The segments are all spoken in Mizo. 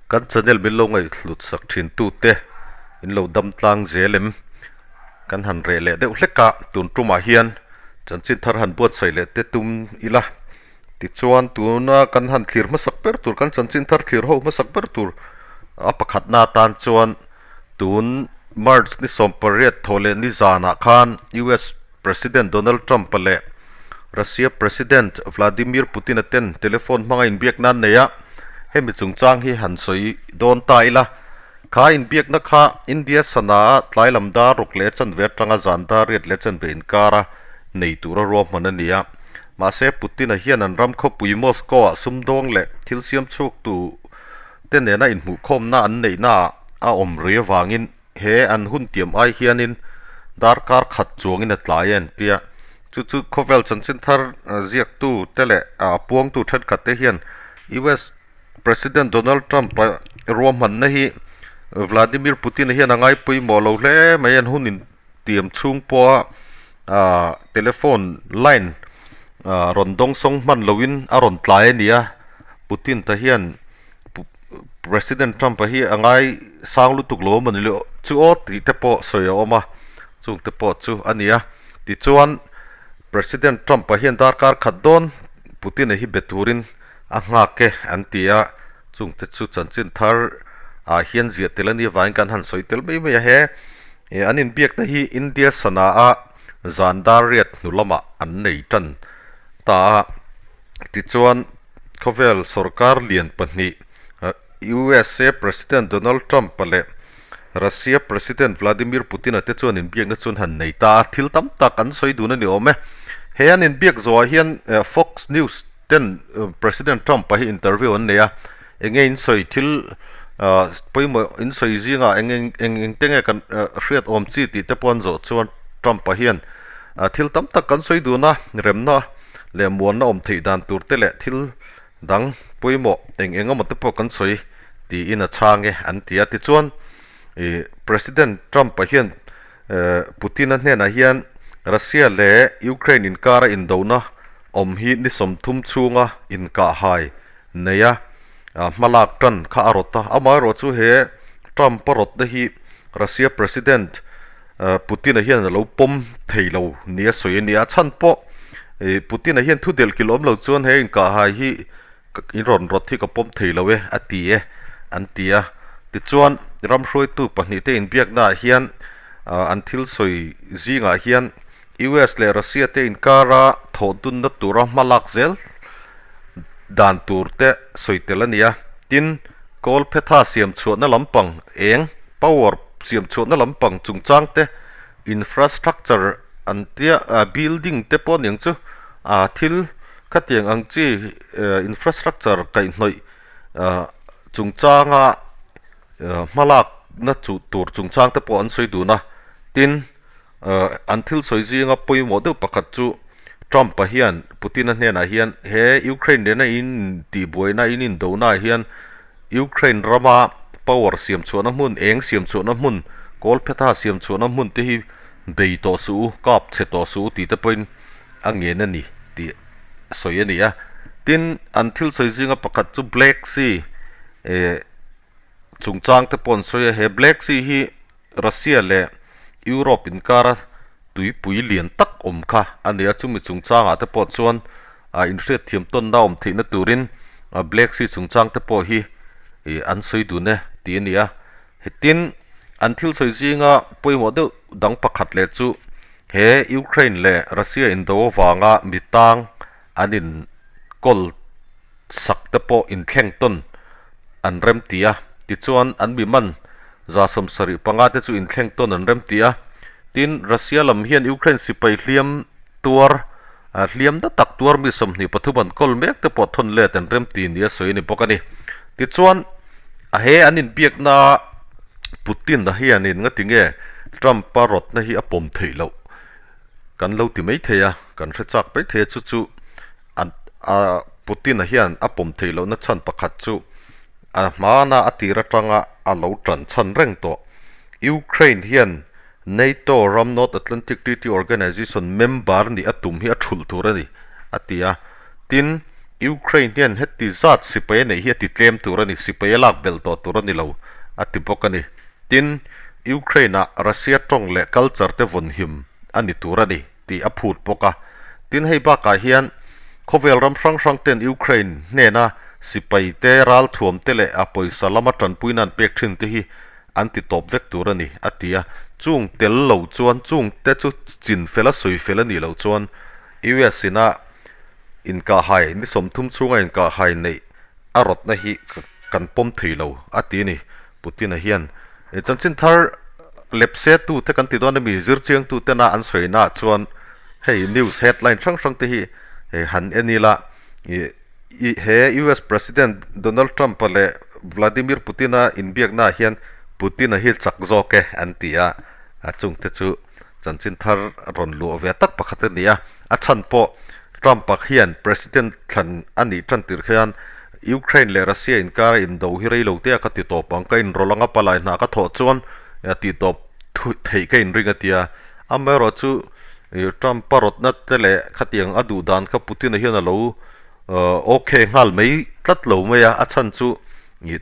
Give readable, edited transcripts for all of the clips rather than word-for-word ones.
Kan channel min lo ngaihhlut sak thin tute in lo dam tlang zel em? Kan han reh leh deuh hlek a, tun tumah hian chanchin thar han buatsaih leh te tum ila. Tichuan tuna kan han thlir hmasak ber tur, kan chanchin thar thlir ho hmasak ber tur a pakhatna atan chuan tun March ni 18 thawh leh ni zanah khan US President Donald Trump-a leh Russia President Vladimir Putin-a ten telephone hmanga inbiak nan nei a, hemi chungchang hi han sawi dawn ta ila. Kha inbiakna kha India sana-a tlai lam dar ruk leh chanve atanga zan dar riat leh chanve inkara nei tura ruahman a ni a. Mahse, Putin-a hian an ram khawpui Moscow-ah sumdawng leh thil siam chhuaktu te nena inhmuhkhawmna an neihnaah a awm rui avangin He an hun tiam ai hianin darkar khat chuangin a tlai a entia. Chu chu khawvel chanchin thar ziaktu te leh a puangtu thenkhat te hian US President Donald Trump a ruahmanna hi Vladimir Putin a hian a ngai pawimawh lo hle mai an hun in tiam chhung pawha ah telephone line ah rawn dawng sawng hman loin a rawn tlai a ni a. Putin ta hian President Trump-a hi a ngai sang lutuk lo a mawni le chu aw tih te pawh sawi a awm a, chung te pawh chu a ni a. Tichuan President Trump-a hian darkar khat dawn Putin-a hi be turin a nghak e an ti a, chung te chu chanchin thar ah hian ziah tel a nih avangin kan han sawi tel mai mai a. He an inbiakna hi India sana a zan dar riat hnu lamah an nei tan ta a, tichuan Khawvel sorkar lian pahnih USA President Donald Trump-a leh Russia President Vladimir Putin-a te chuan inbiakna chu an han nei ta a, thil tam tak an sawi dun a ni awm e. He an inbiak zawhah hian Fox News ten President Trump-a hi interview an nei a, enge in sawi thil pawimawh in sawi zingah eng eng eng eng te nge kan hriat awm chi tih te pawh an zawh chuan Trump-a hian thil tam tak kan sawi dun a, remna leh muanna awm theih dan tur te leh thil dang pawimawh eng eng emaw te pawh kan sawi tiin a chhang e an ti a. Tichuan ih President Trump-a hian Putin-a hnenah hian Russia leh Ukraine inkara indona awm hi ni 30 chhunga inkahhai nei a hmalak tan kha a rawt a. Amaherawh chu he Trump-a rawtna hi Russia President Putin-a hian a lo pawm thei lo nia sawi a ni a, chhan pawh ih Putin-a hian thu delh kilh awm lo chuan he inkahhai hi in rawn rawt hi ka pawm thei lo e a ti e an ti a. Tichuan ram hruaitu pahnihte inbiaknaah hian an thil sawi zingah hian US leh Russia te inkara thawh dunna tura hma lak zel dan tur te sawi tel a ni a. Tin, Kawlphetha siam chhuahna lampang eng, power, siam chhuahna lampang chungchang te, infrastructure an tia building te pawh aniang chu ah thil khatiang ang chi infrastructure kaihhnawih chungchanga hmalakna chu tur chungchang te pawh an sawi dun a. Tin, An thil sawi zinga pawimawh deuh pakhat chu Trump-a hian Putin-a hnenah hian he Ukraine nena in tihbuaina in indonaah hian Ukraine rama power siam chhuahna hmun, eng siam chhuahna hmun, kawlphetha siam chhuahna hmun te hi bei tawh suh u, kap chhe tawh suh u tih te pawhin a ngen a ni tih sawi a ni a. Tin, an thil sawi zinga pakhat chu Black Sea chungchang te pawh an sawi a, he Black Sea hi Russia leh Europe inkara tuipui lian tak awm kha a ni a, chumi chungchangah te pawh chuan ah inhriatthiam tawnna awm theihna turin Black Sea chungchang te pawh hi ih an sawi dun e tih a ni a. Hetin an thil sawi zinga pawimawh deuh dang pakhat leh chu he Ukraine leh Russia indo avanga mi tang an inkawl sak te pawh inthleng tawn an rem ti a, tichuan an mi man 75 te chu inthleng tawn an rem ti a. Tin, Russia lam hian Ukraine sipai hliam tuar hliam na tak tuar mi 23 an kawl mek te pawh thawn let an rem ti nia sawi a ni bawk a ni. Tichuan, a he an inbiakna Putin a hianin ngati nge Trump-a rawtna hi a pawm theih loh kan lo ti mai thei a, kan hre chak mai thei a, chu chu A a Putin-a hian a pawm theih lohna chhan pakhat chu a hmana a tir atanga a lo tan chhan reng tawh. Ukraine hian NATO ram North Atlantic Treaty Organization member nih a tum hi a thulh tur a ni, a ti a. Tin, Ukraine hian heti zat sipai a neih hi a ti tlem tur a ni, sipai a lak belh tawh tur a ni lo, a ti bawk a ni. Tin, Ukraine-ah Russia tawng leh culture te vawnhim a ni tur a ni tih a phut bawk a. Tin, hei bakah hian khawvel ram hrang hrang ten Ukraine hnena sipai te, ralthuam te leh a pawisa lama tanpuina an pek thin te hi an ti tawp vek tur a ni, a ti a. Chung tel lo chuan chung te chu chin fel a sawi fel a nih loh chuan US ina inkahhai ni 30 chhunga inkahhai neih a rawtna hi kan pawm thei lo, a ti a ni. Putin-a hian chanchin thar lepse tute kan ti dawn ami zirchiangtu tena an sawina ah chuan hei news headline hrang hrang te hi han en ila he US President Donald Trump-a leh Vladimir Putin-a inbiakna ah hian Putin-a hi chak zawk e an ti a, a chungte chu chanchin thar rawn luah ve tak pakhat a ni a, a chhan pawh Trump-a hian President thlan a nih tan tir khian Ukraine leh Russia inkara indo hi rei lo te a ka ti tawp ang, ka inrawlh anga palai hna ka thawh chuan tih tawp theih ka inring a ti a, amaherawhchu Trump-a rawtna te leh khatiang a duh dan kha Putin-a hian a lo ok nghal mai tlat lo mai a, a chhan chu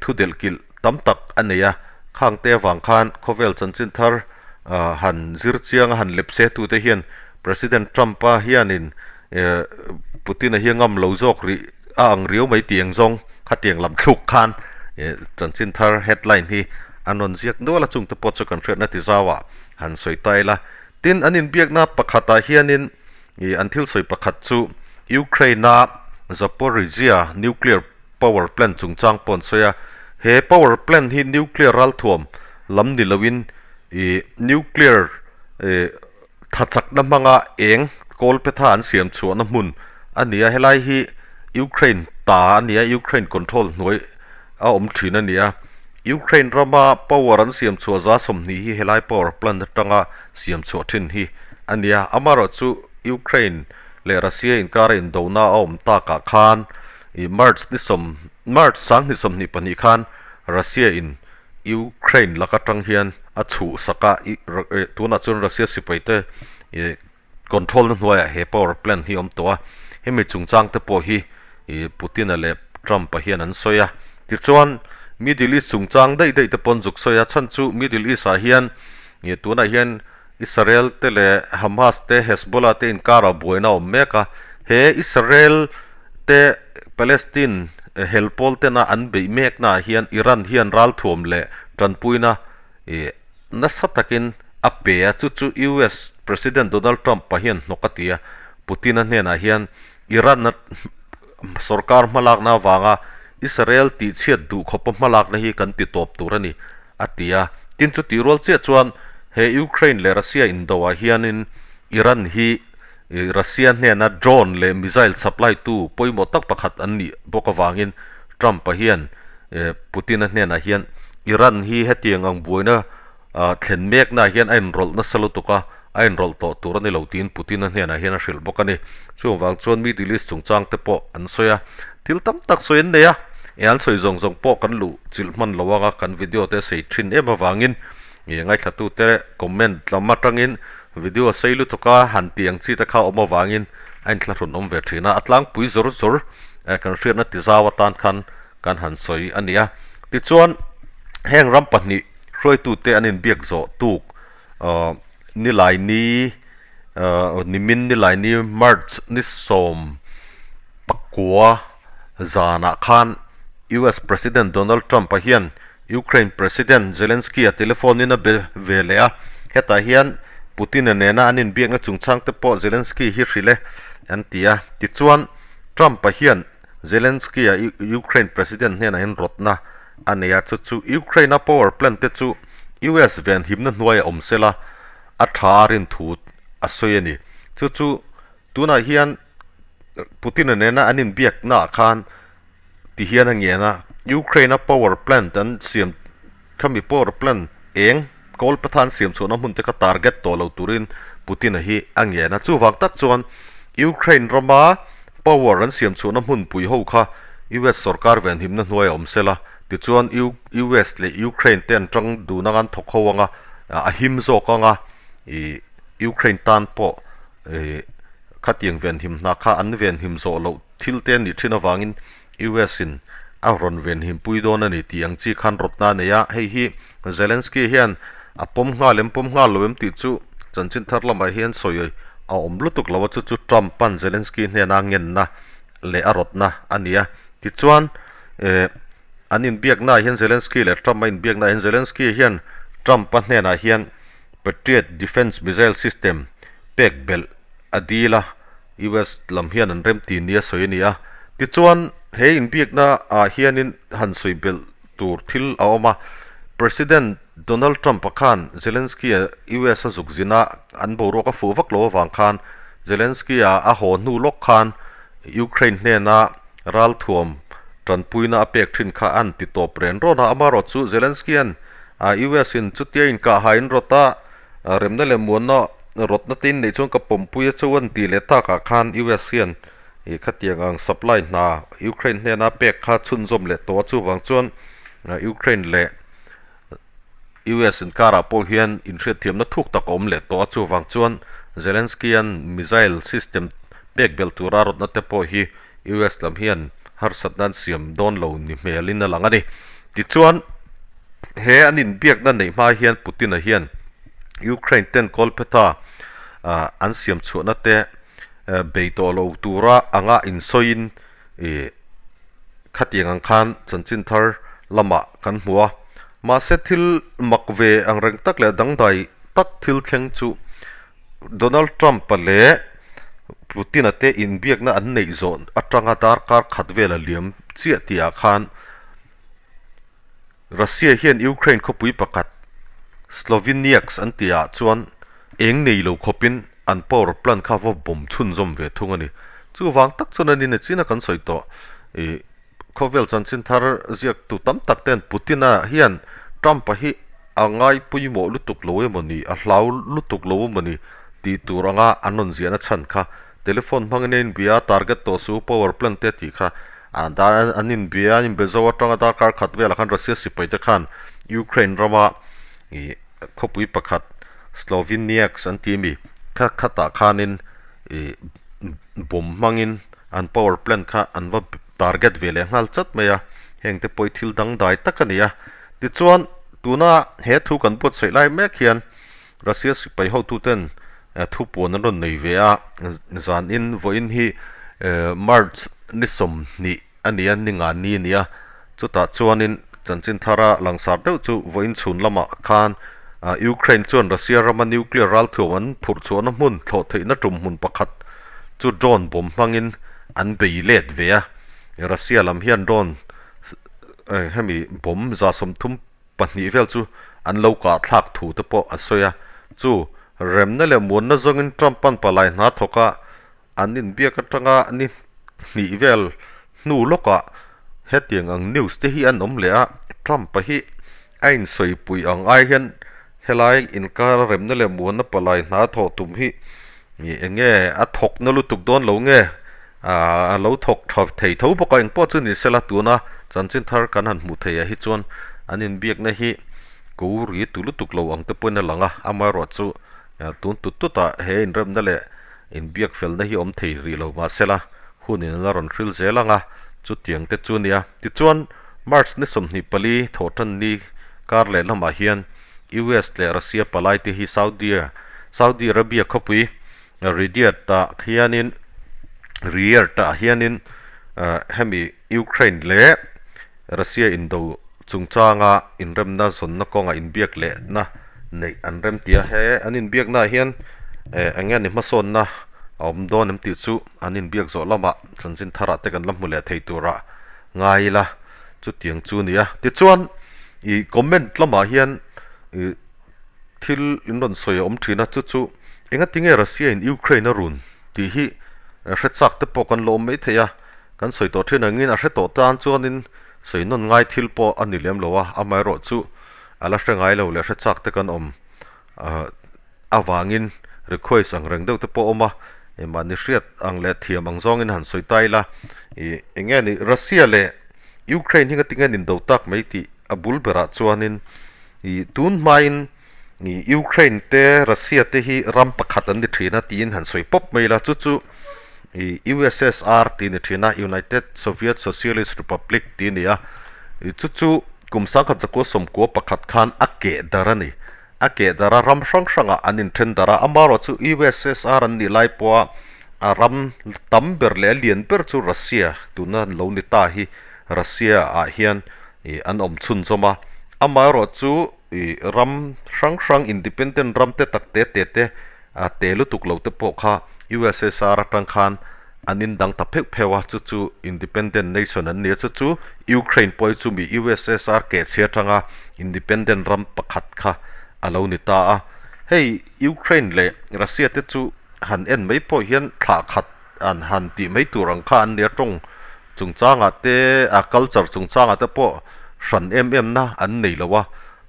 thu delhkilh tam tak a nei a, khangte avang khan khawvel chanchin thar han zir chiang a han lep se tute hian President Trump-a hianin Putin-a hi a ngam lo zawk rih a ang riau mai tih ang zawng khatiang lam thluk khan chanchin thar headline hi an rawn ziak nual a, chungte pawh chu kan hriatna ti zauah han sawi ta ila. Tin, an inbiakna pakhatah hianin an thil sawi pakhat chu Ukraine-a Zaporizhzhia nuclear power plant chungchang pawh an sawi a, he power plant hi nuclear ralthuam lam ni loin ih nuclear ih thachakna hmanga eng kawl petha an siam chhuahna hmun a ni a, helai hi Ukraine ta a ni a, Ukraine control hnuai a awm thin a ni a, Ukraine rama power an siam chhuah za 20 hi helai power plant atanga siam chhuah thin hi a ni a, amaherawhchu Ukraine leh Russia inkara indona a awm takah khan Ih March ni sawm March 2022 khan Russia in Ukraine lak atang hian a chhuhsak a, ih tunah chuan Russia sipai te ih control na hnuaiah he power plant hi a awm tawh a, hemi chungchang te pawh hi ih Putin-a leh Trump-a hian an sawi a. Tichuan Middle East chungchang daih daih te pawh an zuk sawi a, chhan chu Middle East-ah hian ih tunah hian Israel te leh Hamas te Hezbollah te inkar ah buaina a awm mek a, he Israel te Palestine hel pawl tena an beih mekna ah hian Iran hian ralthuam leh tanpuina ih nasa takin a pe a, chu chu US President Donald Trump pa hian hnawk a ti a, Putin a hnenah hian Iran a sorkar hmalakna avanga Israel tihchhiat duh khawpa hmalakna hi kan ti tawp tur a ni a ti a, tin chu tih rual chiah chuan he Ukraine leh Russia indo ah hianin Iran hi Russia hnena drone leh missile supply tu pawimawh tak pakhat an nih bawk avangin Trump-a hian Putin-a hnenah hian Iran hi hetiang ang buaina thlen meknaah hian a inrawlh nasa lutuk a, a inrawlh tawh tur a ni lo tiin Putin-a hnenah hian a hrilh bawk a ni. Chuvang chuan Middle East chungchang te pawh an sawi a, thil tam tak sawi an nei a, e an sawi zawng zawng pawh kan luh chilh hman lo anga kan video te sei thin em avangin ngaithlatute comment lam atangin Video sei lutuk a han tih ang chi te kha awm avangin a inthlahrun awm ve thin a, a tlangpui zawr zawr kan hriatna ti zau atan khan kan han sawi a ni a. Tichuan heng ram pahnih hruaitute an inbiak zawh tuk Nilaini nimin Nilaini March ni 19 zanah khan US President Donald Trump-a hian Ukraine President Zelensky-a telephone in a be ve leh a, hetah hian Putin-a nena an inbiakna chungchang te pawh Zelensky hi hrilh e an ti a. Tichuan, Trump-a hian Zelensky-a Ukraine President hnenah hian rawtna a nei a, chu chu Ukraine-a power plant te chu US venhimna hnuaiah awm sela a tha a rin thu a sawi a ni. Chu chu tunah hian Putin-a nena an inbiaknaah khan Ti hian a ngen a, Ukraine-a power plant an siam khami power plant eng kawl patha an siam chhuahna hmun te kha target tawh lo turin Putin-a hi a ngen a. Chuvang tak chuan Ukraine rama power an siam chhuahna hmunpui ho kha US sorkar venhimna hnuai a awm sela, tichuan US leh Ukraine te an tang dun anga an thawk ho anga a him zawk anga ih Ukraine tan pawh ih. Khatiang venhim hna kha an venhim zawh loh thil te a nih thin avangin US in a rawn venhim pui dawn a ni tih ang chi khan rawtna a nei a. Hei hi Zelensky hian a pawm nghal em pawm nghal lo em tih chu chanchin thar lamah hian sawi a awm lutuk lo a, chu chu Trump an Zelensky hnena ngenna leh a rawtna a ni a. Tichuan eh an inbiaknaah hian Zelensky leh Trump a inbiaknaah hian Zelensky hian Trump a hnenah hian Patriot Defence Missile System pek belh a dil a, US lam hian an remti nia sawi a ni a. Tichuan, he inbiakna ah hianin han sawi belh tur thil a awm a, President Donald Trump-a khan Zelensky-a US a zuk zin a, an boruak a fuh vak lo avang khan Zelensky-a a haw hnu lawk khan Ukraine hnena ralthuam tanpuina a pek thin kha an ti tawp ren rawn a. Amaherawhchu Zelensky-a'n US in chutia inkahhai in rawt a, remna leh muanna rawtna te in neih chuan ka pawmpui a chu an tih leh takah khan US hian ih khatiang ang supply hna Ukraine hnena pek kha chhunzawm leh tawh a, chuvang chuan Ukraine leh US inkarah pawh hian inhriatthiamna thuk tak a awm leh tawh a, chuvang chuan Zelensky-a'n missile system pek belh tura rawtna te pawh hi US lam hian harsatna an siam dawn lo ni hmelin a lang a ni. Tichuan, he an inbiakna neih hma hian Putin-a hian Ukraine ten Kolpeta an siam chhuahna te bei tawh lo tura anga insawiin ih khatiang ang khan chanchin thar lamah kan hmu a. Mahse thil mak ve ang reng tak leh dangdai tak thil thleng chu Donald Trump-a leh Putin-a te inbiakna an neih zawh atanga darkar khat vel a liam chiah tihah khan Russia hian Ukraine khawpui pakhat Sloveniaks an tihah chuan eng nei lo khawpin an power plant kha va bawm chhunzawm ve thung a ni. Chuvang tak chuan a ni nachina kan sawi tawh ih Khawvel chanchin thar ziaktu tam tak ten Putin-a hian Trump-a hi a ngai pawimawh lutuk lo emaw ni, a hlau lutuk lo emaw ni tih tur anga an rawn ziahna chhan kha telephone hmangin a inbia a, target tawh su power plant te tih kha a dar an inbia an inbe zo atanga darkar khat velah khan Russia sipai te khan Ukraine rama ih khawpui pakhat Sloveniaks an ti ami kha khatah khanin ih bomb hmangin An power plant kha an va target ve leh nghal chat mai a, heng te pawh hi thil dangdai tak a ni a. Tichuan, tuna he thu kan buatsaih lai mek hian Russia sipai hotuten thupuan an rawn nei ve a, zanin vawiin hi March ni 20 a ni a, ni nga ni a ni a, chutah chuanin chanchin thara langsar deuh chu vawiin chhun lamah khan Ukraine chuan Russia rama nuclear ralthuam an phurh chhuahna hmun thlawh theihna tum hmun pakhat chu drone bawm hmangin an bei let ve a, Russia lam hian drone hemi bawm 32 vel chu an lo kah thlak thu te pawh a sawi a, chu remna leh muanna zawngin Trump an palai hna thawk a, an inbiak atanga ni hnih vel hnu lawkah hetiang ang news te hi an awm leh a, Trump-a hi a insawipui ang ai hian helai inkar remna leh muanna palai hna thawh tum hi eng nge a thawk na lutuk dawn lo nge a lo thawk tha thei tho bawk a, engpawh chu ni sela tuna chanchin thar kan han hmuh theih ah hi chuan an inbiakna hi ko ri tu lutuk lo ang te pawhin a lang a, amaherawhchu tun tut tut ah he inremna leh Inbiak felna hi awm thei rih lo mahsela, hunin a la rawn hril zel ang a, chutiang te chu nia. Tichuan, March ni 24 thawhtan ni kar leh lamah hian US leh Russia palai te hi Saudi Saudi Arabia khawpui Riyadh ah hianin Riyadh ah hianin hemi Ukraine leh Russia indo chungchanga inremna zawnna kawnga inbiak lehna neih an rem ti a, he an inbiakna ah hian eh eng nge ni hmasawnna a awm dawn em tih chu an inbiak zawh lamah chanchin tharah te kan la hmu leh thei tura ngai ila chutiang chu a ni a. Tichuan ih comment lamah hian ih thil in rawn sawi a awm thin a, chu chu engatinge Russia in Ukraine a run tih hi hre chak te pawh kan la awm maithei a. Kan sawi tawh thin angin a hre tawh tan chuanin sawi nawn ngai thil pawh a ni lem lo a, amaherawhchu a la hre ngai lo leh hre chak te kan awm avangin request ang reng deuh te pawh a awm a, mahni hriat ang leh thiam ang zawngin han sawi ta ila ih eng nge ni Russia leh Ukraine hi ngatinge an indo tak mai tih a bul berah chuanin ih tun hmain. Ukraine te Russia te hi ram pakhat an ni thin a tiin han sawi pawp mai ila chu chu USSR tih a ni thin a United Soviet Socialist Republic tih a ni a chu chu kum sangkhat zakua sawmkua pakhat khan a keh dar a ni a keh dar a ram hrang hrangah an inthen dar a amaherawhchu USSR an nih lai pawha a ram tam ber leh a lian ber chu Russia tuna lo ni ta hi Russia ah hian ih an awm chhunzawm a amaherawhchu ih ram hrang hrang independent ram te tak te te te a te lutuk lo te pawh kha USSR atang khan an indang ta pheuh pheuh a chu chu independent nation an ni a chu chu Ukraine pawh hi chumi USSR kehchhi atanga independent ram pakhat kha a lo ni ta a hei Ukraine leh Russia te chu han en mai pawh hian thlah khat an han tih mai tur ang kha an nia tawng chungchangah te a culture chungchangah te pawh hran em em na an nei lo a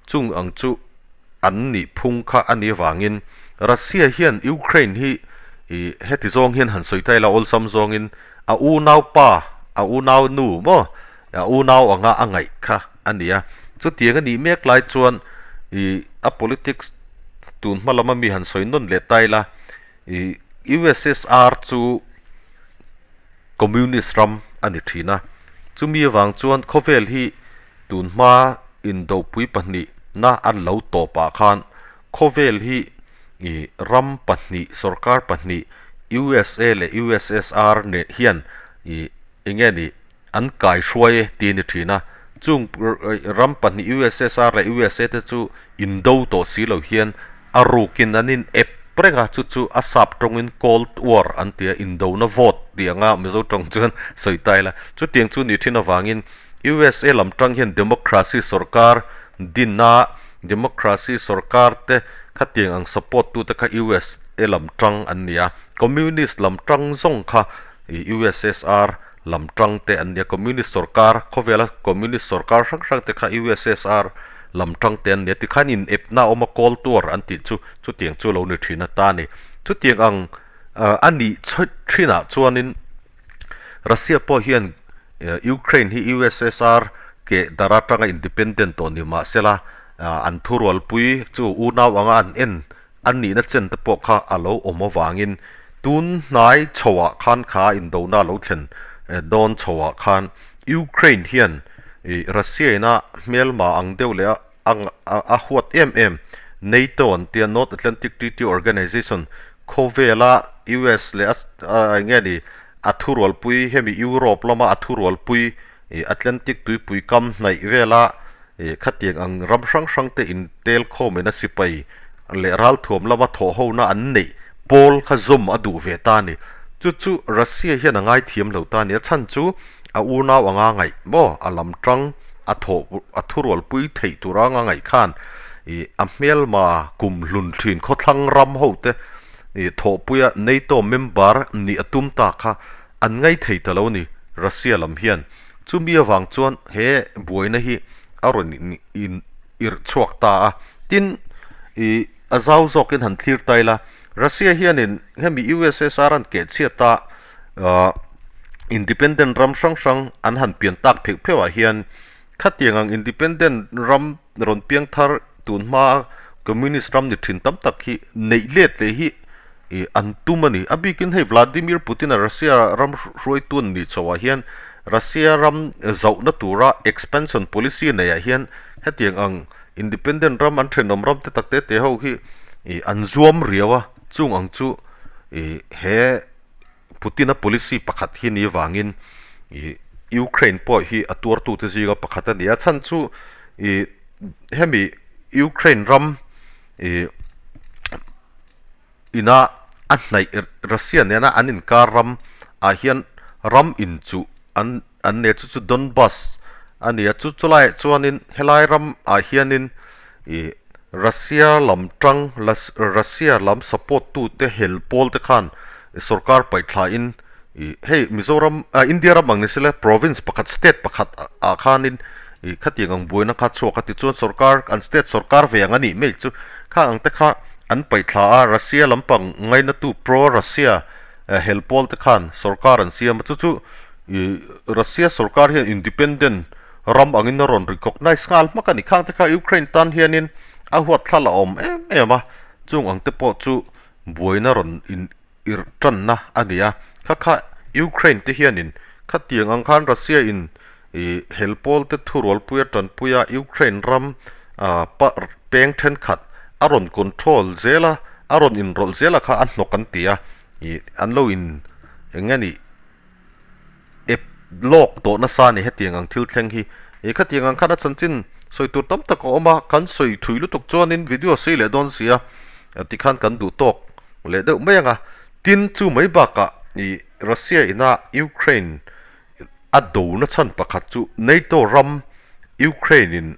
chung ang chu an nih phung kha a nih avangin Russia hian Ukraine hi ih heti zawng hian han sawi ta ila awlsam zawngin a unau pa a unau nu maw a unau anga a ngaih kha a ni a chutiang a nih mek lai chuan ih a politics tun hma lama mi han sawi nawn leh ta ila ih USSR chu Communist ram a ni thin a chumi avang chuan khawvel hi Tun hma indopui pahnihna an lo tawpah khan khawvel hi ih ram pahnih, sorkar pahnih USA leh USSR neh hian ih eng nge ni an kai hruai e tih a ni thin a. Chung ram pahnih USSR leh USA te chu indo tawh si lo hian a rukin an in ep reng a, chu chu a sap tawngin Cold War an ti a, indona vawt tih anga Mizo tawng chuan sawi ta ila. Chutiang chu ni thin avangin USA lam tang hian Democracy sorkar dinna Democracy sorkar te khatiang ang support tu te kha USA lam tang an ni a, Communist lam tang zawng kha USSR lam tang te an ni a, Communist sorkar khawvela Communist sorkar hrang hrang te kha USSR lam tang te an ni a, tikhan in epna a awm a Cold War an tih chu chutiang chu lo ni thin ata a ni. Chutiang ang a nih thinah chuanin Russia pawh hian Ukraine hi USSR keh dar atanga independent tawh ni mah sela an thurualpui chu unau anga an en an nihna chen te pawh kha a lo awm avangin tun hnai chhoah khan kha indona lo thlen dawn chhoah khan Ukraine hian Russia ina hmelma ang deuh leh a a huat em em NATO an tia North Atlantic Treaty Organization khawvela US leh a eng nge ni a thurualpui hemi Europe lama a thurualpui ih Atlantic tuipui kam hnaih vela ih khatiang ang ram hrang hrang te in tel khawm ina sipai leh ralthuam lama thawh hona an neih pawl kha zawm a duh ve ta a ni. Chu chu Russia hian a ngaithiam lo ta a ni. A chhan chu a unau anga ngaih maw a lam tang a thawh a thurualpui theih tur anga ngaih khan ih a hmelma kum hlun thin khawthlang ram ho te ih thawhpuia NATO member nih a tum ta kha an ngai thei ta lo a ni Russia lam hian chumi avang chuan he buaina hi a rawn in irh chhuak ta a tin ih a zau zawkin han thlir ta ila Russia hianin hemi USSR an keh chhiat a ahh independent ram hrang hrang an han pian tak pheuh pheuh ah hian khatiang ang independent ram rawn piang thar tun hma communist ram ni thin tam tak hi neih let leh hi ih an tum a ni a bikin hei Vladimir Putin a Russia ram hruaitu an nih chhoh ah hian Russia ram zauhna tura expansion policy neih ah hian hetiang ang independent ram an thenawm ram te tak te te ho hi ih an zuam riau a chung ang chu ih he Putin-a policy pakhat hi ni vangin ih Ukraine pawh hi a tuartute zinga pakhat a ni a chhan chu ih hemi Ukraine ram ih ina a hnaih Russia nena an inkar ram ah hian ram inchuh an an nei a chu chu Donbas a ni a chu chulaiah chuanin helai ram ah hianin ih Russia lam tang Russia lam support tute hel pawl te khan sorkar paih thla in ih hei Mizoram ah India ram ang ni sela province pakhat state pakhat ah khanin ih khatiang ang buaina kha chhuak a tichuan sorkar an state sorkar ve ang a nih mai chu khang ang te kha an paih thla a Russia lampang ngainatu pro Russia hel pawl te khan sorkar an siam a chu chu ih Russia sorkar hian independent ram angin a rawn recognize nghal hmak a ni. Khang te kha Ukraine tan hianin A huat thla la awm em em a, chung ang te pawh chu buaina rawn in irh tanna a ni a. Kha kha Ukraine te hianin khatiang ang khan Russia in ih hel pawl te thurualpui a tanpui a, Ukraine ram ah pa peng thenkhat a rawn control zel a, a rawn inrawlh zel a kha a hnawk an ti a, ih an lo in eng nge nih ep lawk tawh nasa a ni hetiang ang thil thleng hi. Ih khatiang ang khan a chanchin sawi tur tam tak a awm a, kan sawi thui lutuk chuanin video sei leh dawn si a, tikhan kan duh tawk leh deuh mai ang a. Tin, chu mai bakah ih Russia ina Ukraine a do na chhan pakhat chu NATO ram Ukraine in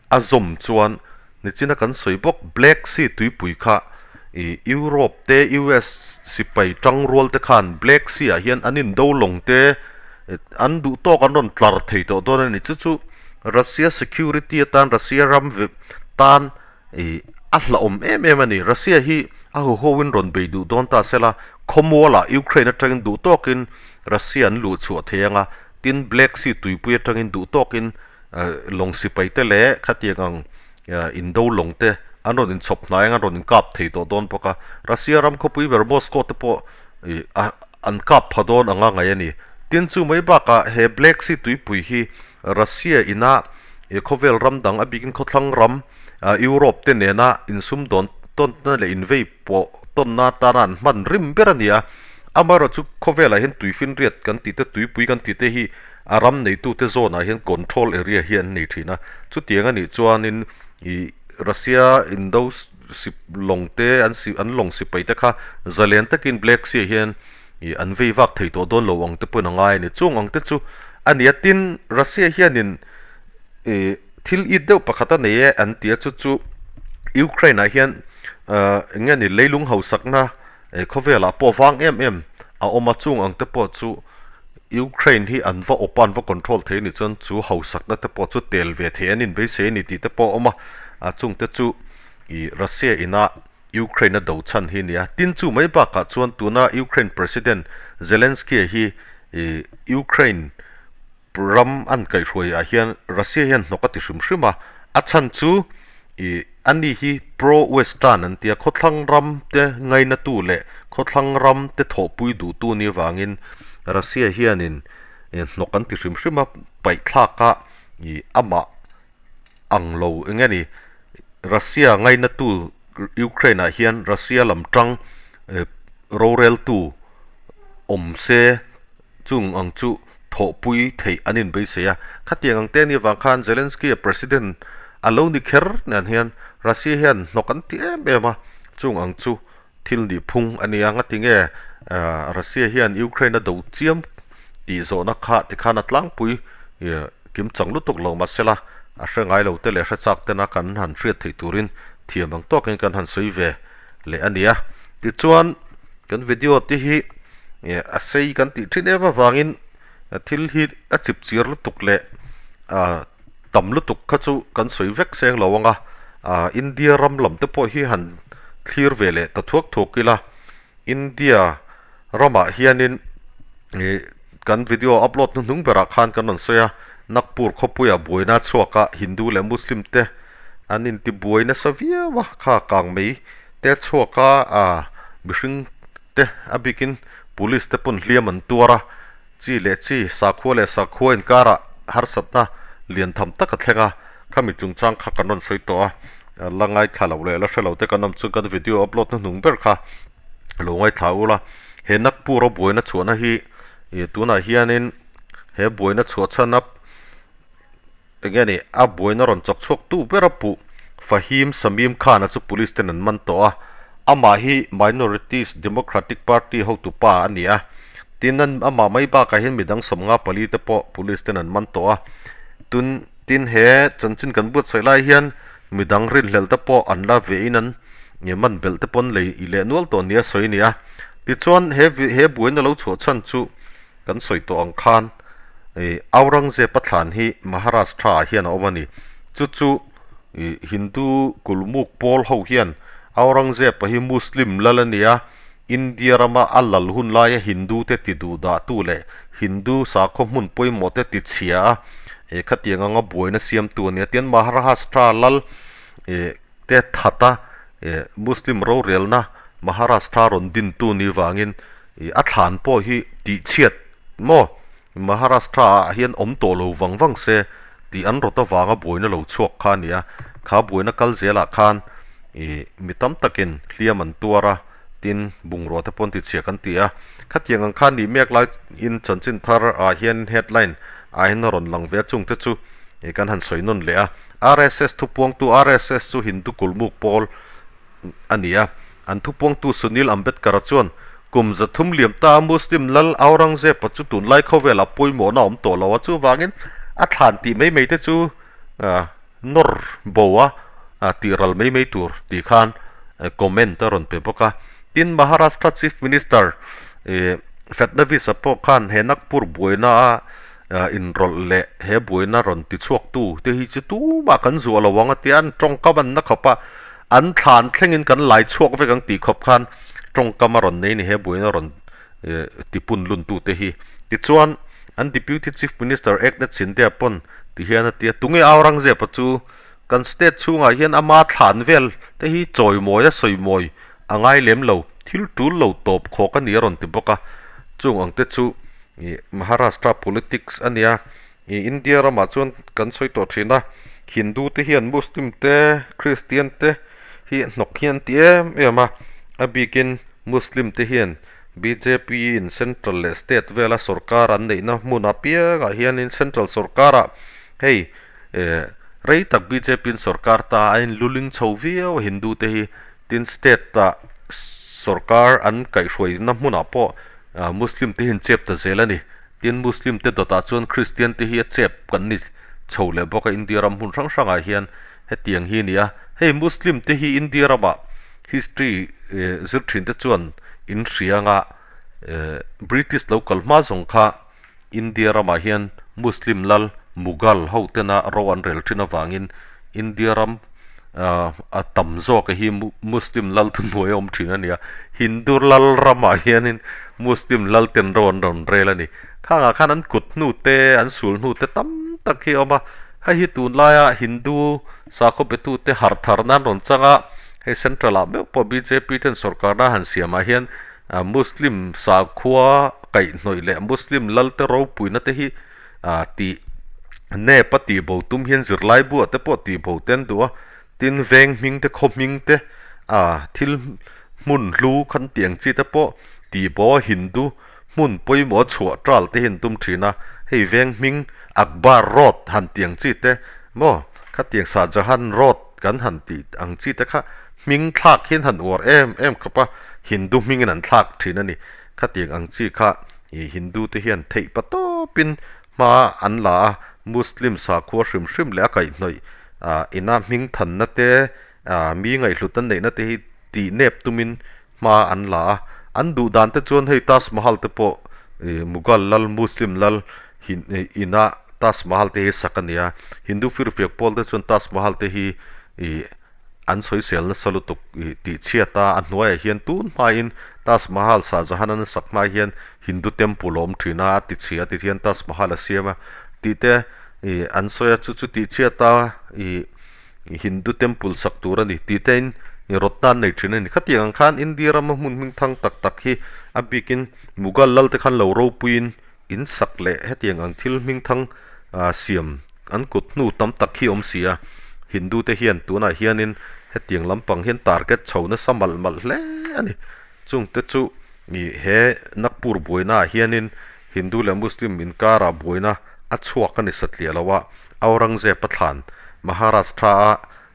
A zawm chuan nichina kan sawi bawk Black Sea tuipui kha ih Europe te US sipai tangrual te khan Black Sea ah hian an indo lawng te an duh tawk an rawn tlar thei tawh dawn a ni. Chu chu Russia security atan Russia ram tan ih a hlauhawm em em a ni. Russia hi a huho in rawn bei duh dawn ta sela khawmualah Ukraine atangin duh tawkin Russia an luh chhuah thei ang a, tin Black Sea tuipui atangin duh tawkin Lawng sipai te leh khatiang ang indo lawng te an rawn inchhawp hnai ang an rawn inkap thei tawh dawn bawk a. Russia ram khawpui ber Moscow te pawh an kap pha dawn anga ngaih a ni. Tin chu mai bakah he Black Sea tuipui hi Russia ina khawvel ram dang a bikin khawthlang ram Europe te nena insumdawn tawnna leh invei pawh tawnna atana an hman rim ber a ni a. Amaherawhchu khawvelah hian tuifinriat kan tih te tuipui kan tih te hi A ram neitute zawnah hian control area hi an nei thin a, chutiang a nih chuanin ih Russia indo sip lawng te an si an lawng sipai te kha zalen takin Black Sea ah hian ih an vei vak thei tawh dawn lo ang te pawhin a ngai a ni. Chung ang te chu a ni a, tin Russia hianin ih thil it deuh pakhat a nei e an ti a, chu chu Ukraine ah hian ah eng nge ni leilung hausakna khawvelah pawh vang em em a awm a, chung ang te pawh chu Ukraine hi an va awp a, an va control thei a nih chuan chu hausakna te pawh chu tel ve thei an inbeisei a ni tih te pawh a awm a, a chung te chu ih Russia ina Ukraine a do chhan hi a ni a. Tin chu mai bakah chuan tuna Ukraine President Zelensky-a hi ih Ukraine ram an kaihhruai ah hian Russia hian hnawk a ti hrim hrim a, a chhan chu ih ani hi pro western an tia khawthlang ram te ngaina tu leh khawthlang ram te thawhpui duh tu ni vangin Russia hianin hnawk an ti hrim hrim a, paih thlak a ih amah ang lo eng nge ni Russia ngaina tu Ukraine ah hian Russia lam tang rorel tu awm se. Chung ang chu thawhpui theih an inbeisei a. Khatiang ang te ni avang khan Zelensky-a president a lo ni kher nen hian Russia hian hnawk an ti em em a, chung ang chu thil nih phung a nia. Ngatinge Russia hian Ukraine a do chiam tih zawhna kha tikhan a tlangpui kim chang lutuk lo mahsela a hre ngai lo te leh hre chak tena kan han hriat theih turin thiam ang tawkin kan han sawi ve leh a ni a. Tichuan kan video te hi a sei kan tih thin em avangin thil hi a chip chir lutuk leh ah tam lutuk kha chu kan sawi vek seng lo ang a, ah India ram lam te pawh hi han thlir ve leh ta thuak thuak ila India ramah hianin ih kan video upload hnuhnung berah khan kan rawn sawi a, Nagpur khawpuia buaina chhuak a Hindu leh Muslim te an intibuai nasa viau a, kha kang mai te chhuak a ah mihring te a bikin police te pawn hliam an tuar a, chi leh chi, sakhua leh sakhua inkarah harsatna lian tham tak a thleng a, khami chungchang kha kan rawn sawi tawh a, la ngaithla lo leh la hre lo te kan awm chuan kan video upload hnuhnung ber kha lo ngaithla ul a, he Nagpur a buaina chhuahna hi ih tunah hianin he buaina chhuah chhan a. Enge ni, a buaina rawn chawk chhuak tu ber a puh Fahim Samim Khan-a chu police ten an man tawh a, amah hi Minorities Democratic Party hotu pa a ni a, tin an amah mai bakah hian midang 54 te pawh police ten an man tawh a, tun tin he chanchin kan buatsaih lai hian midang rinhlelh te pawh an la ve in an nge man belh te pawn lei i leh nual tawh nia sawi a ni a, tichuan he he buaina lo chhuah chhan chu Kan sawi tawh ang khan ih Aurangzeb a thlan hi Maharashtra ah hian a awm a ni. Chu chu ih Hindu kulmuk pawl ho hian Aurangzeb a hi Muslim lal a ni a, India rama a lal hun laia Hindu te ti duh dah tu leh Hindu sakhaw hmun pawimawh te ti chhia a, ih khatiang anga buaina siamtu a ni a. Tian Maharashtra lal ih. te that a Muslim rorelna Maharashtra rawn dintu ni vangin a thlan pawh hi tihchhiat maw Maharashtra ah hian awm tawh lo vang vang se tih an rawt avanga buaina lo chhuak kha a ni a, kha buaina kal zelah khan ih mi tam takin hliam an tuar a, tin bungrua te pawh an tichhia kan ti a, khatiang ang khan nih mek laiin chanchin thar ah hian headline ah hian a rawn lang ve a chungte chu ih kan han sawi nawn leh a, RSS thupuangtu RSS chu Hindu kulmuk pawl a ni a. An thupuangtu Sunil Ambedkar-a chuan, Kum 300 liam ta Muslim lal Aurangzeb-a chu tunlai khawvelah pawimawhna a awm tawh lo a, chuvangin a thlan tih mai mai te chu nawr bo a tih ral mai mai tur tih khan comment a rawn pe bawk a. Tin, Maharashtra Chief Minister Fadnavis-a pawh khan he Nagpur buaina a inrawlh leh he buaina rawn tichhuaktu te hi chu tumah kan zuah lo ang a tia, an tawngkam an na khawp a. An thlan thlengin kan lai chhuak vek ang tih khawp khan tawngkam a rawn nei ni he buaina rawn tipun luntute hi. Tichuan, an Deputy Chief Minister Eknath Shinde pawn ti hian a ti a, tunge Aurangzeb-a chu kan state chhungah hian ama thlan vel te hi chawimawi a sawimawi a ngai lem lo, thil tul lo tawp khawk a ni a rawn ti bawk a. Chung ang te chu Maharashtra politics a nia. I India ramah chuan kan sawi tawh thin a, Hindu te hian Muslim te, Christian te hi hnawk hi an ti em em a, a bikin Muslim te hian bjp in central leh state vela sorkar an neihna hmun apiangah hianin central sorkarah hei eh rei tak bjp in sorkar ta a inluling chho viau a Hindu te hi tin state ah sorkar an kaihhruaina hmunah pawh Muslim te hian chep ta zel a ni. Tin, Muslim te dawtah chuan Kristian te hi a chep kan ni chho leh bawk a, India ram hmun hrang hrangah hian hetiang hi a ni a. Hei Muslim te hi India ramah history zir thin te chuan in hria anga British lo kal hma zawng kha India ramah hian Muslim lal Mughal ho tena ro an rel thin avangin India ram a tam zawk hi Muslim lal thuhnuai a awm thin a ni a, Hindu lal ramah hianin Muslim lal ten ro an rawn rel a ni. Khangah khan an kut hnu te, an sul hnu te tam tak hi a awm a, hei hi tunlaia Hindu sakhaw betute harh thar nan rawn chang a, hei Central ah meuh pawh bjp ten sorkarna han siamah hian Muslim sakhua kaihhnawih leh Muslim lal te ropuina te hi tih nep a tih bo tum hian zirlai buah te pawh tih bo te an duh a, tin veng hming te khaw hming te ah thil hmun hlu khan tih ang chi te pawh tih bo a Hindu hmun pawimawh a chhuah tal te hi an tum thin a, hei veng hming Akbar road han tih ang chi te maw khatiang Shahjahan road kan han tih ang chi te kha hming thlak hian han uar em em khawp a, Hindu hmingin an thlak thin a ni. Khatiang ang chi kha ih Hindu te hian theih pa tawpin hma an la a, Muslim sakhua hrim hrim leh a kaihhnawih ah ina hming thanna te ah mi ngaihhlut an neihna te hi tih nep tumin hma an la a. An duh dan te chuan hei Taj Mahal te pawh ih Mughal lal Muslim lal hin ina Taj Mahal te hi sak a ni a, Hindu firfiak pawl te chuan Taj Mahal te hi ih An sawisel nasa lutuk i tih chhiat a, a hnuaiah hian tun hmain Taj Mahal Shah Jahan an sak hma hian Hindu temple a awm thin a, a ti chhia a ti hian Taj Mahal a siam a tih te i an sawi a, chu chu tih chhiat a i Hindu temple sak tur a ni tih te in rawtna an nei thin a ni. Khatiang ang khan India rama hmun hming thang tak tak hi a bikin Mughal lal te khan lo ropuiin in sak leh hetiang ang thil hming thang siam an kut hnu tam tak hi awm si a, Hindu te hian tunah hianin hetiang lampang hian target chho nasa malh malh hle a ni. Chung te chu ih he Nagpur buaina ah hianin Hindu leh Muslim inkara buaina a chhuak a ni satliah lo a, Aurangzeb a thlan Maharashtra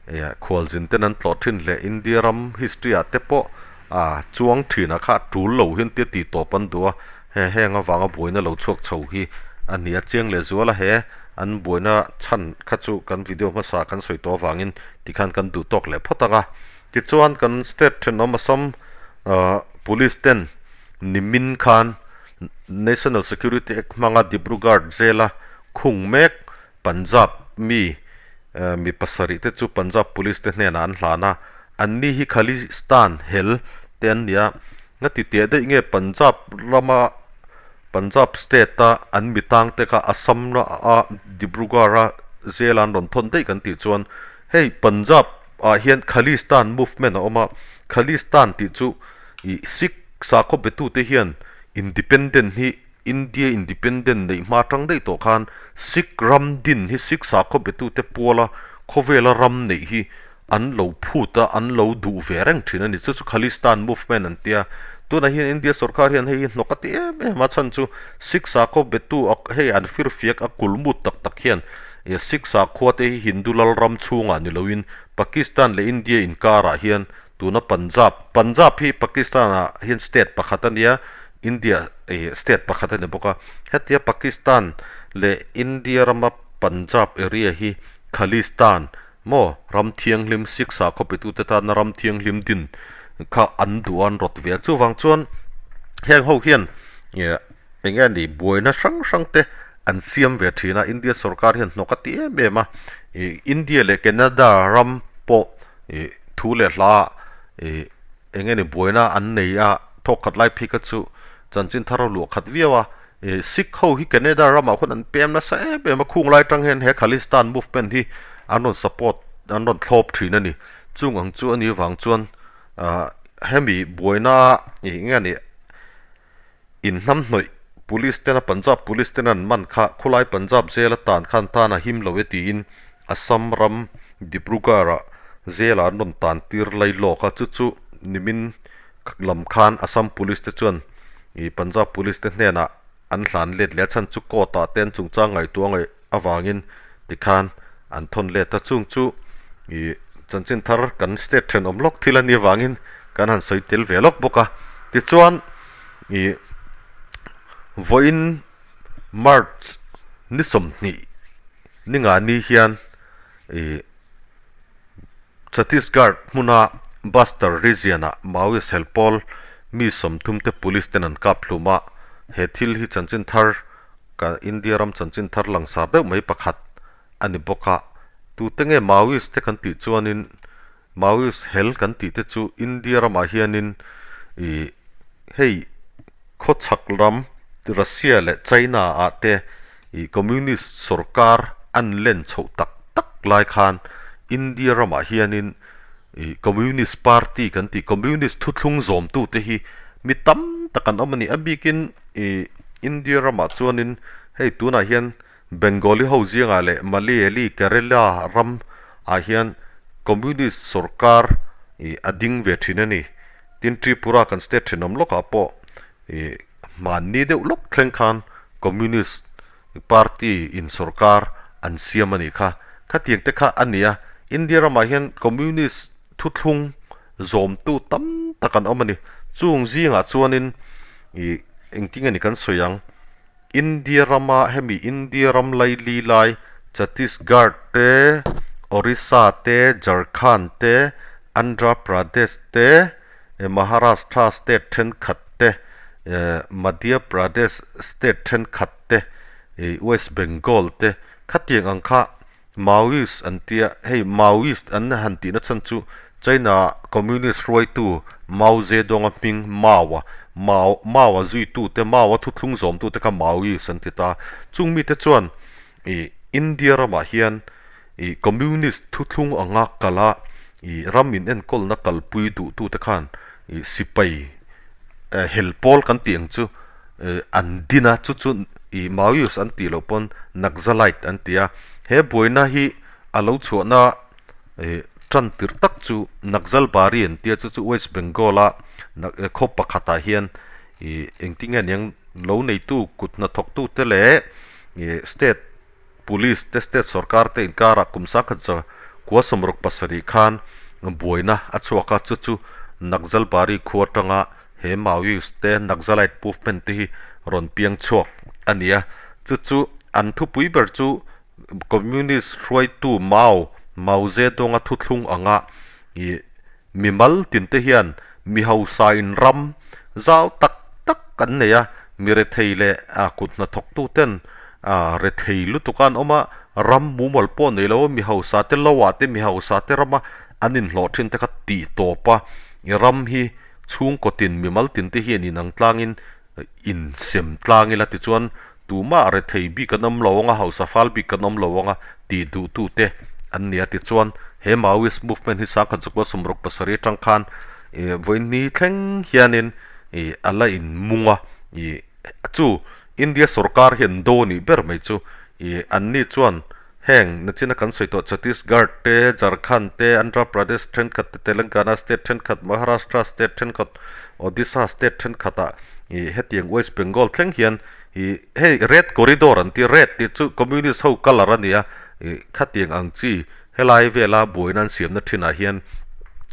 a Khualzin ten an tlawh thin leh India ram history ah te pawh a chuang thin a kha tul lo hian tia tih tawp an duh a, he heng avanga buaina lo chhuak chho hi a ni a chiang leh zual a, he an buaina chhan kha chu kan video hmasa kan sawi tawh avangin tikhan kan duh tawk leh phawt ang a. Tichuan kan state thenawm Assam police ten nimin khan National Security Act hmanga Dibrugarh jail a khung mek Punjab mi mi pasarih te chu Punjab Police te hnenah an hlan a, anni hi Khalistan hel te an ni a, nga ti teh daih nge Punjab rama Punjab state a an mi tang te kha Assam a Dibrugarh a jail a an rawn thawn daih kan tih chuan hei Punjab ah hian Khalistan movement a awm a, Khalistan tih chu ih Sikh sakhaw betute hian independent hi India independent neih hma tang daih tawh khan Sikh ram din hi Sikh sakhaw betute puala khawvela ram neih hi an lo phut a, an lo duh ve reng thin a ni. Chu chu Khalistan movement an tia. Tunah hian India sorkar hian hei hi hnawk a ti em em a, chhan chu Sikh sakhaw betu a hei an firfiak a kulmut tak tak hian Sikh sakhua te hi Hindu lal ram chhungah ni loin Pakistan leh India inkarah hian tuna Punjab, Punjab hi Pakistan ah hian state pakhat a nia, India state pakhat a ni bawk a. Hetia Pakistan leh India rama Punjab area hi Khalistan Maw, ram thianghlim Sikh sakhaw petute tana ram thianghlim din kha an duh a, an rawt ve a. Chuvang chuan heng ho hian eng nge ni buaina hrang hrang te an siam ve thin a, India sorkar hian hnawk a ti em em a. India leh Canada ram pawh thu leh hla ah eng nge ni buaina an nei a, thawk khat lai phei kha chu chanchin thar a luah khat viau a. Sikh ho hi Canada ramah khawn an pem nasa em em a, khung lai atang hian he Khalistan movement hi an rawn support an rawn thlawp thin a ni. Chung ang chu a nih vang chuan ah hemi buaina ih nge ni inhnamhnawih police tena Punjab police tena an man kha khawlai Punjab jail atan khan tan a him lo e tiin Assam ram Dibrugarh ah jail ah an rawn tan tir lai lawk a, chu chu nimin lam khan Assam Police te chuan ih Punjab Police te hnenah an hlan let leh a chhan chu court ah te an chungchang ngaihtuah ngaih avangin tikhan an thawn let a, chung chu ih chanchin thar kan state thenawm lawk thil a nih avangin kan han sawi tel ve lawk bawk a, tichuan ih vawiin March ni 20 ni nga ni hian ih. Chhattisgarh hmuna Bastar region-ah Maoist helpawl mi 30 te police ten an kap hlum a, he thil hi chanchin thar ka India ram chanchin thar langsar deuh mai pakhat a ni bawk a. Tute nge Maoist te kan tih chuanin Maoist hel kan tih te chu India ramah hianin ih hei khawchhak ram Russia leh China ah te Ih Communist sorkar an len chhoh tak tak lai khan India ramah hianin ih Communist Party kan tih Communist thuthlung zawmtute hi mi tam tak an awm a ni. A bikin ih India ramah chuanin hei tunah hian Bengali ho zingah leh Malayali Kerala ram ah hian Communist sorkar ih a ding ve thin a ni. Tin Tripura kan state thenawm lawkah pawh Ih hmanni deuh lawk thleng khan Communist Party in sorkar an siam a nih kha. Khatiang te kha a ni a, India ramah hian Communist thuthlung zawmtu tam tak an awm a ni. Chung zingah chuanin ih engtin nge ni kan sawi ang, India rama hemi India ram laili lai Chhattisgarh te, Orissa te, Jharkhand te, Andhra Pradesh te, Maharashtra state thenkhat te, Madhya Pradesh state thenkhat te, West Bengal te khatiang ang kha Maoist an tia, hei Maoist an han tihna chhan chu China Communist hruaitu Mao Zedong-a hming Mao-a, Mao, Mao-a zuitute, Mao-a thuthlung zawmtute kha Maoist an ti ta. Chung mite chuan ih India ramah hian ih Communist thuthlung anga kala ih ram in enkawlna kalpui duhtute khan ih sipai hel pawl kan tih ang chu an din a, chu chu ih Maoist an tih loh pawn Naxalite an ti a. He buaina hi a lo chhuahna ih tan tirh tak chu Naxalbari an tia chu chu West Bengal a khaw pakhatah hian ih engtin nge niang lo neitu kut hnathawktute leh ih state Police te state sorkar te inkarah kum sangkhat za kua 67 khan buaina a chhuak a, chu chu Naxalbari khua atanga he Maoist te Naxalite movement te hi rawn piang chhuak a ni a, chu chu an thupui ber chu Communist hruaitu Mao Mao Zedong-a thuthlung anga ih mimal tin te hian mi hausa in ram zau tak tak an nei a, mi rethei leh kut hnathawktu ten A rethei lutuk a an awm a, ram mumal pawh nei lo a, mi hausa te lo ah te mi hausa te rama an inhlawh thin te kha tih tawp a, i ram hi chhungkaw tin mimal tin te hian inang tlangin insem tlang ila tichuan tumah rethei bik an awm lo ang a, hausa fal bik an awm lo ang a tih duh tu te an ni a tichuan He Maoist movement hi sangkhat zakua 67 atang khan ih vawiin thleng hianin ih a la inmung a, ih chu India sorkar hian do nih ber mai chu ih anni chuan heng nachina kan sawi tawh Chhattisgarh te, Jharkhand te, Andhra Pradesh thenkhat te, Telangana state thenkhat, Maharashtra state thenkhat, Odisha state thenkhatah ih hetiang West Bengal thleng hian ih hei red corridor an ti red tih chu communist ho colour a ni a ih khatiang ang chi helai vela buaina an siamna thinah hian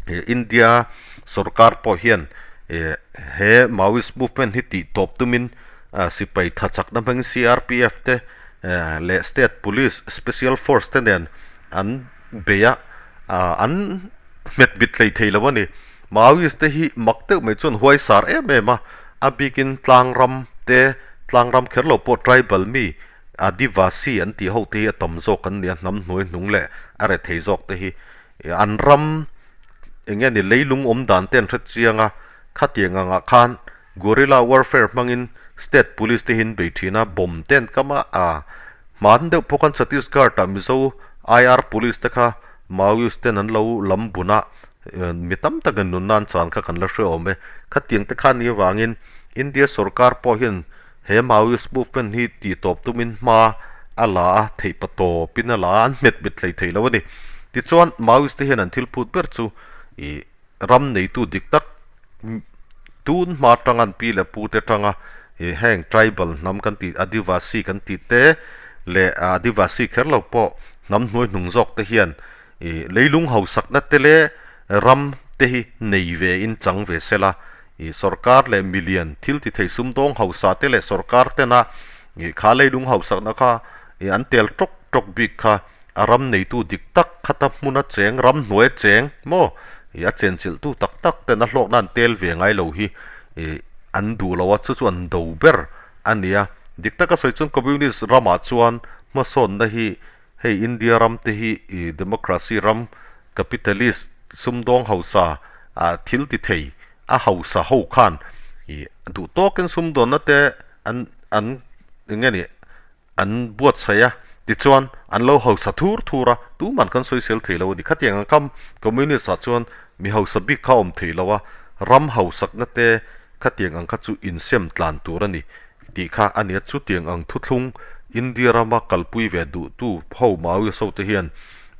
ih India sorkar pawh hian ih he Maoist movement hi tih tawp tumin ah sipai tha chakna hmangin CRPF te eh leh state police special force te nen an bei a ah an hmet bit hlei thei lo a ni. Maoist te hi mak deuh mai chuan huai sar em em a, a bikin tlang ram te, tlang ram kher lo pawh tribal mi Adivasi an tih ho te hi a tam zawk an ni a, hnam hnuai hnung leh a re thei zawk te hi an ram eng nge ni leilung awm dan te an hre chiang a, khatiang angah khan guerrilla warfare hmangin state police te hi an bei thin a, bomb te an kam a, a hman deuh pawh khan Chhattisgarh ah Mizo IR police te kha Maoist ten an lo lam bun a, Mi tam takin nunna an chan kha kan la hre awm e. Khatiang te kha ni avangin India sorkar pawh hian he Maoist movement hi tih tawp tumin hma a la a, theih pa tawpin a la a, an hmet mit hlei thei lo a ni. Tichuan Maoist te hian an thil phut ber chu ih ram neitu dik tak tun hma atanga an pi leh pu te atanga ih heng tribal hnam kan tih Adivasi kan tih te leh Adivasi kher lo pawh hnam hnuai hnung zawk te hian Ih leilung hausakna te leh ram te hi nei ve in chang ve sela, ih sorkar leh milian thil ti thei sumdawng hausa te leh sorkar tena ih kha leilung hausakna kha ih an tel tawk tawk bik kha a ram neitu dik tak khata hmuna cheng ram hnuai cheng maw ih a chenchilhtu tak tak ten a hlawkna an tel ve ngai lo hi ih an duh lo a chu chu an do ber a ni a. Dik taka sawi chuan Communist ramah chuan hmasawnna hi Hei India ram te hi i democracy ram capitalist sumdawng hausa ah thil ti thei a hausa ho khan i duh tawkin sumdawnna te an an eng nge ni an buatsaih a tichuan an lo hausa thur thur a tuman kan sawisel thei lo a ni. Khatiang ang kam communist ah chuan mi hausa bik kha a awm thei lo a ram hausakna te khatiang ang kha chu insem tlan tur a ni. Tih kha a nia chutiang ang thuthlung India rama kalpui ve duhtu ho Maoist ho te hian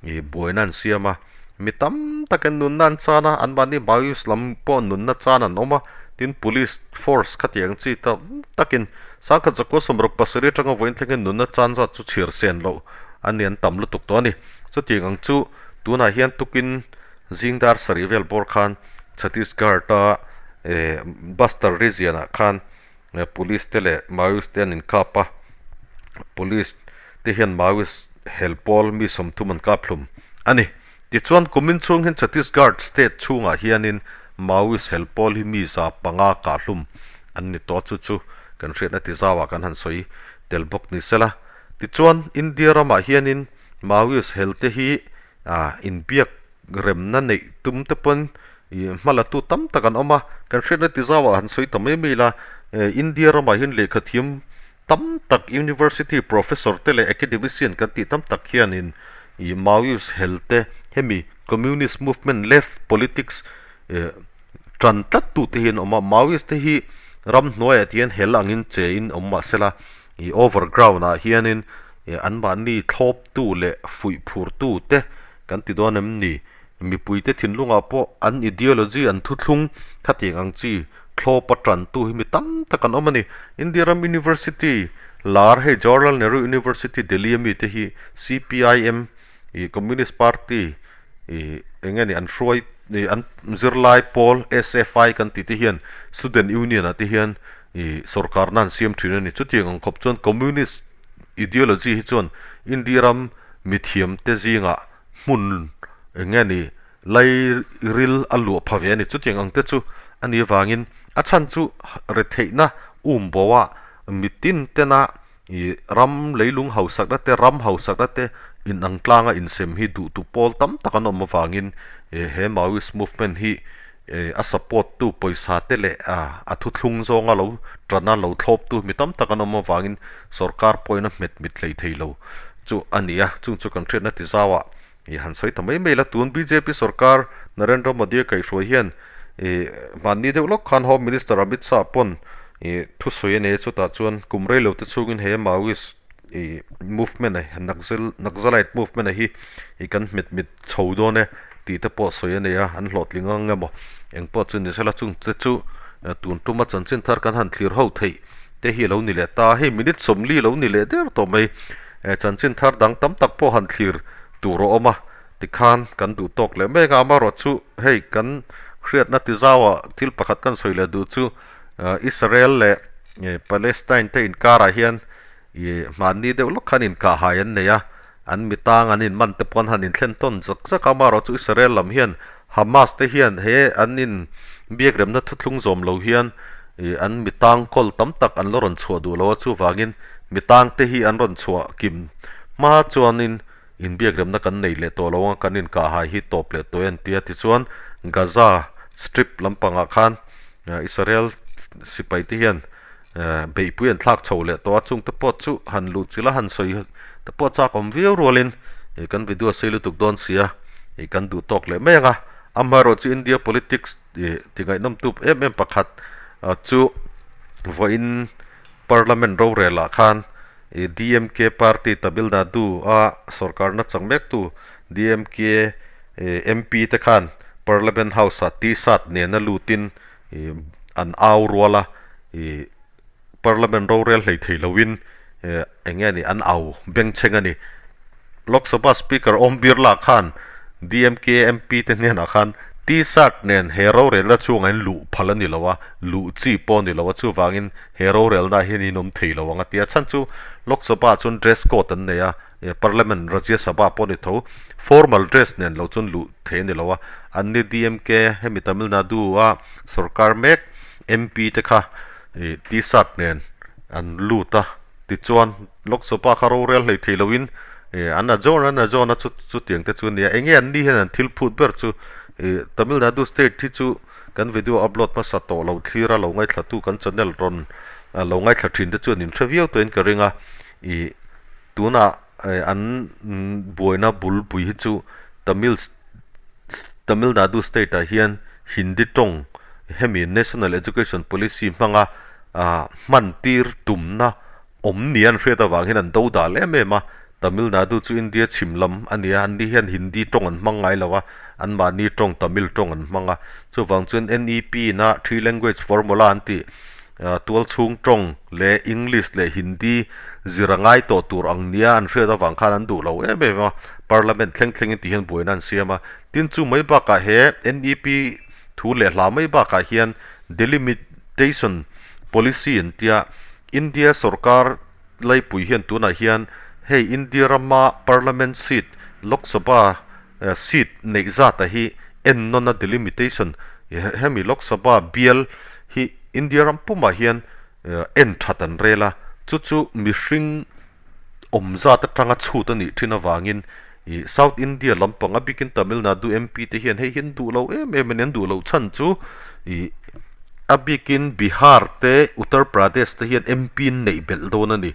ih buaina an siam a, mi tam takin nunna an chan a, anmahni Maoist lam pawh nunna chan an awm a, tin police force khatiang chi tam takin sangkhat zakua 67 atanga vawiin thlengin nunna chan zat chu chhiar sen loh a ni an tam lutuk tawh a ni. Chutiang ang chu tunah hian tukin zing dar sarih vel bawr khan Chhattisgarh-a eh Bastar region-ah khan Police te leh Maoist te an inkap a, Police te hian Maoist hel pawl mi 30 an kap hlum a ni. Tichuan kumin chhung hian Chhattisgarh state chhungah hianin Maoist hel pawl hi mi 500 kah hlum an ni tawh a, chu chu kan hriatna ti zauah kan han sawi tel bawk ni sela. Tichuan India ramah hianin Maoist hel te hi inbiak remna neih tum te pawn ih hma la tu tam tak an awm a, kan hriatna ti zauah han sawi ta mai mai ila eh India ramah hian lehkha thiam tam tak university professor te leh academician kan tih tam tak hianin ih Maoist hel te hemi communist movement left politics eh tan tlat tu te hi an awm a, Maoist te hi ramhnuaiah te hian hel angin che in awm mahsela ih overground ah hianin ih anmahni thlawptu leh fuih phurtu te Kan ti dawn em ni? Mipuite thinlungah pawh an ideology, an thuthlung khatiang ang chi thlawpa tantu hi mi tam tak an awm a ni. India ram University lar hei Jawaharlal Nehru University Delhi a mite hi CPIM ih Communist Party ih eng nge ni an hruai ih an zirlai pawl SFI kan tih te hian Student Union ah te hian ih sorkarna an siam thin a ni. Chutiang ang khawp chuan Communist ideology hi chuan India ram mithiamte zingah hmun eng nge ni lai ril a luah pha ve a ni. Chutiang ang te chu a ni avangin a chhan chu retheihna um bo a mitin tena ih ram leilung hausakna te ram hausakna te inang tlanga insem hi duhtu pawl tam tak an awm avangin he Maoist movement hi a support tu pawisa te leh a thuthlung zawnga lo tana lo thlawp tu mi tam tak an awm avangin sorkar pawhin a hmet mit hlei thei lo chu a ni a, chung chu kan hriatna ti zauah. I han sawi ta mai mai la, tun bjp sorkar Narendra Modi a kaihhruai hian i hmanni deuh lawk khan Home Minister Amit Shah pawn i thusawi a nei a, chutah chuan kum rei lo te chhungin he Maoist i movement a Naxal Naxalite movement a hi i kan hmet mit chho dawn e tih te pawh sawi a nei a, an hlawhtling ang emaw engpawh chu ni sela chung te chu tun tuma chanchin thar kan han thlir ho theih te hi a lo ni leh ta a, hei minute 40 lo ni leh der tawh mai. Chanchin thar dang tam tak pawh han thlir tur a awm a, tikhan kan duh tawk leh mek a, amaherawhchu hei kan hriatna ti zauah thil pakhat kan sawi leh duh chu Israel leh Palestine te inkarah hian ih hmanni deuh lawk khan inkahhai an nei a, an mitang an inman te pawh an han inthlen tawn zak zak a, amaherawhchu Israel lam hian Hamas te hian he an in biakremna thuthlung zawm lo hian ih an mitang kawl tam tak an la rawn chhuah duh lo a, chuvangin mitang te hi an rawn chhuah kim hma chuanin inbiakremna kan nei leh tawh lo ang a, kan inkahhai hi tawp leh tawh e an ti a, tichuan Gaza Strip lampangah khan Israel sipai te hian beihpui an thlak chho leh tawh a, chungte pawh chu han luh chilh a han sawi te pawh chak awm viau rualin ih kan video a sei lutuk dawn si a, ih kan duh tawk leh mai ang a, amaherawhchu India politics ih ti ngaihnawm tup em em pakhat chu vawiin Parliament rorel ah khan ih DMK party Tamil Nadu a sorkarna chang mek tu DMK ih MP te khan Parliament House ah T-shirt nena lutin ih an au rual a ih parliament rorel hlei thei loin eh eng nge ni an au bengchheng a ni. Lok Sabha Speaker Om Birla khan DMK MP te hnenah khan T-shirt nen he rorelna chhungah hian luh phal a ni lo a, luh chi pawh a ni lo a, chuvangin he rorelna ah hian in awm thei lo ang a ti a. Chhan chu Lok Sabha ah chuan dress code an nei a, Parliament Rajya Sabha pawh a ni tho, formal dress nen lo chuan luh thei a ni lo a, anni DMK hemi Tamil Nadu a sorkar mek MP te kha ih T-shirt nen an lut a, tichuan Lok Sabha kha rorel hlei thei loin ih an adjourn an adjourn a chu chutiang te chu a nia, enge an ni hian an thil phut ber chu ih Tamil Nadu state hi chu kan video upload hmasa tawh lo thlir a lo ngaithla tu kan channel rawn lo ngaithla thin te chuan in hre viau tawhin ka ring a ih tunah an buaina bulpui hi chu Tamil Tamil Nadu state ah hian Hindi tawng hemi National Education Policy hmanga ah hman tir tumna awm nia an hriat avang hian an do dal em em a, Tamil Nadu chu India chhim lam a nia, anni hian Hindi tawng an hmang ngai lo a, anmahni tawng Tamil tawng an hmang a, chuvang chuan NEP na Three Language Formula an tih Tualchhung tawng leh English leh Hindi zir a ngai tawh tur ang nia an hriat avang khan an duh lo em em a, Parliament thleng thlengin ti hian buaina an siam a. Tin chu mai bakah he NEP thu leh hla mai bakah hian Delimitation Policy an tia India sorkar laipui hian tunah hian hei India rama Parliament seat Lok Sabha seat neih zata hi ennawn a delimitation hemi Lok Sabha bial hi India ram pumah hian en that an rel a, chu chu mihring awm zat atanga chhut a nih thin avangin ih South India lampang a bikin Tamil Nadu MP te hian hei hi an duh lo em em a ni, an duh loh chhan chu ih a bikin Bihar te Uttar Pradesh te hian MP an neih belh dawn a ni,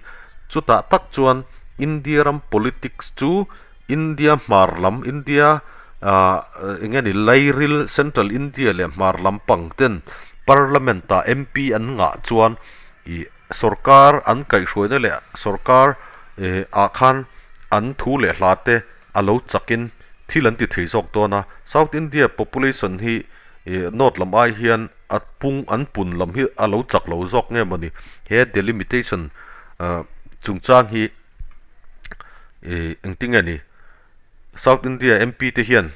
chutah tak chuan India ram politics chu India hmar lam India ah eng nge ni Lairil Central India leh hmar lam pang ten Parliament ah MP an ngah chuan ih sorkar an kaihhruaina leh sorkar eh ah khan an thu leh hla te a lo chakin thil an ti thei zawk dawn a South India population hi ih North lam ai hian a pung an pun lam hi a lo chak lo zawk nge mawni he delimitation ah chungchang hi. Ih engtin nge ni South India MP te hian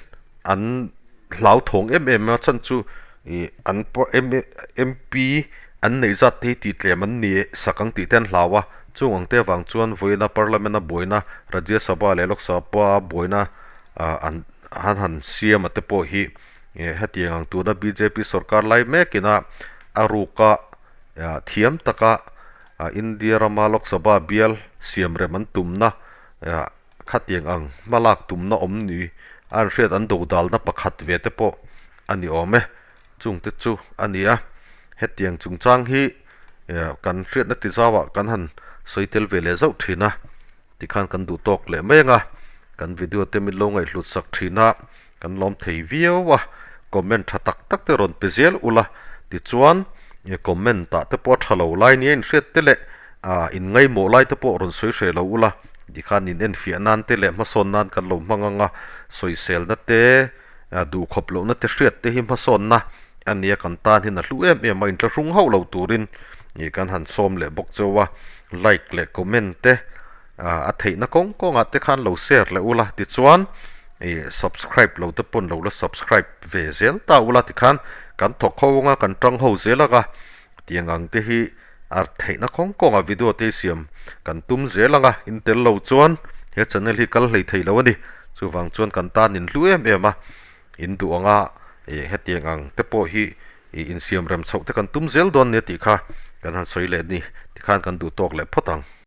an hlauthawng em em a chhan chu ih an MP an neih zat te hi tih tlem an ni sak ang tih te an hlau a chung ang te avang chuan vawiina Parliament a buaina Rajya Sabha leh Lok Sabha buaina ah an han han siam a te pawh hi hetiang ang tuna bjp sorkar lai mekin a a ruka thiam taka India rama Lok Sabha bial siam rem an tumna khatiang ang hmalak tumna awm ni a an hriat an do dalna pakhat ve te pawh a ni awm e. Chungte chu a ni a, hetiang chungchang hi kan hriatna ti zauah kan han sawi tel ve leh zauh thin a, tikhan kan duh tawk leh mai ang a. Kan video te min lo ngaihhlut sak thin a, kan lawm thei viau a, comment tha tak tak te rawn pe zel ula, tichuan comment ah te pawh a tha lo lai nia inhriat te leh ah in ngaimawh lai te pawh rawn sawi hreh lo ula, tikhan in enfiah nan te leh hmasawn nan kan lo hmang ang a, sawiselna te duhkhawp lohna te hriat te hi hmasawnna a nia kan tan hian a hlu em em a, inthlahrung hauh lo turin kan han sawm leh bawk cheu a, like leh comment te. A theihna kawng kawngah te khan lo share leh ula tichuan ih subscribe lo te pawn lo la subscribe ve zel ta ula tikhan kan thawk ho anga kan tang ho zel anga tiang ang te hi a theihna kawng kawngah video te hi siam kan tum zel anga in tel lo chuan he channel hi kal hlei thei lo a ni chuvang chuan kan tan in hlu em em a in duh anga ih hetiang ang te pawh hi ih insiam rem chhoh te kan tum zel dawn nia tih kha kan han sawi leh a ni tikhan kan duh tawk leh phawt ang.